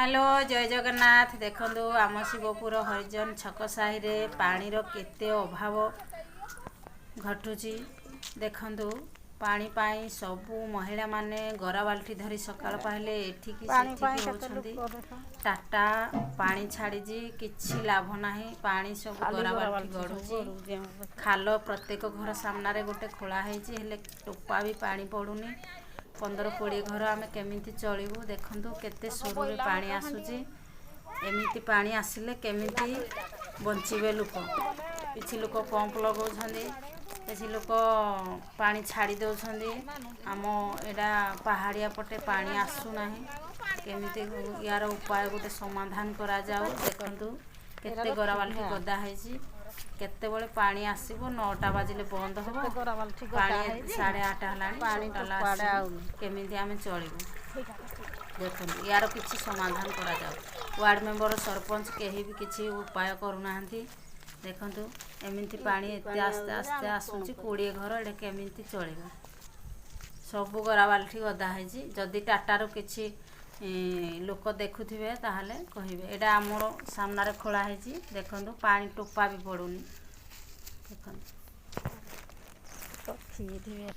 Hello, ଜୟ ଜଗନ୍ନାଥ। ଦେଖନ୍ତୁ, ଆମ ଶିବପୁର ହରିଜନ ଛକ ସାହିରେ ପାଣିର କେତେ ଅଭାବ ଘଟୁଛି। ଦେଖନ୍ତୁ, ପାଣି ପାଇଁ ସବୁ ମହିଳାମାନେ ଗରା ବାଲ୍ଟି ଧରି ସକାଳ ପାହିଲେ ଏଠିକି ପାଣି ସେଠିକି ପାଇଁ କେତେ ହେଉଛନ୍ତି। ଲୋକ ଦେଖ। ଟାଟା ପାଣି ଛାଡ଼ିଛି, କିଛି ଲାଭ ନାହିଁ। ପାଣି ସବୁ ଖାଲି ଗରା ଗରା ବାଲ୍ଟି ବାଲ୍ଟି ସବୁ ଗଡ଼ୁଛି। ଗଡୁଛି ଆମର ଦେଖ। ଖାଲ ପ୍ରତ୍ୟେକ ଘର ସାମ୍ନାରେ ଗୋଟେ ଖୋଳା ହେଇଛି, ହେଲେ ଟୋପା ବି ପାଣି ପଡ଼ୁନି। 15-20 ଘର ଆମେ କେମିତି ଚଳିବୁ? ଦେଖନ୍ତୁ, କେତେ ସରୁରେ ପାଣି ଆସୁଛି। ଏମିତି ପାଣି ଆସିଲେ କେମିତି ବଞ୍ଚିବେ ଲୋକ? କିଛି ଲୋକ ପମ୍ପ ଲଗାଉଛନ୍ତି, କିଛି ଲୋକ ପାଣି ଛାଡ଼ି ଦେଉଛନ୍ତି। ଆମ ଏଇଟା ପାହାଡ଼ିଆ ପଟେ ପାଣି ଆସୁନାହିଁ। କେମିତି ୟାର ଉପାୟ ଗୋଟେ ସମାଧାନ କରାଯାଉ। ଦେଖନ୍ତୁ, କେତେ ଗରା ବାଲ୍ଟି ଗଦା ହେଇଛି। କେତେବେଳେ ପାଣି ଆସିବ? 9ଟା ବାଜିଲେ ବନ୍ଦ ହେବ କେତେ ଗରା ବାଲ୍ଟି ଗଦା ପାଣି। ହେଇଛି। 8:30 ହେଲାଣି। ପାଣି ଟୋଟାଲ ଟୋପାଟେ ଆସିବ। ଆଉନି। କେମିତି ଆମେ ଚଳିବୁ? ଦେଖନ୍ତୁ, ୟାର କିଛି ସମାଧାନ କରାଯାଉ। ୱାର୍ଡ଼ ମେମ୍ବର, ସରପଞ୍ଚ କେହି ବି କିଛି ଉପାୟ କରୁନାହାନ୍ତି। ଦେଖନ୍ତୁ, ଏମିତି ପାଣି ଏତେ ପାଣି ଆସ୍ତେ ଆଉନି ଯେ ଆସ୍ତେ ଆମେ କଣ ଆସୁଛି। କରିବୁ? 20 ଘର ଏଇଟା କେମିତି ଚଳିବ? ସବୁ ଗରା ବାଲ୍ଟି ଗଦା ହେଇଛି। ଯଦି ଟାଟାରୁ କିଛି ଲୋକ ଦେଖୁଥିବେ, ତାହେଲେ କହିବେ। ଏଇଟା ଆମର ସାମ୍ନାରେ ଖୋଳା ହେଇଛି। ଦେଖନ୍ତୁ, ପାଣି ଟୋପା ବି ପଡ଼ୁନି। ଦେଖନ୍ତୁ। ରଖିଥିବେ।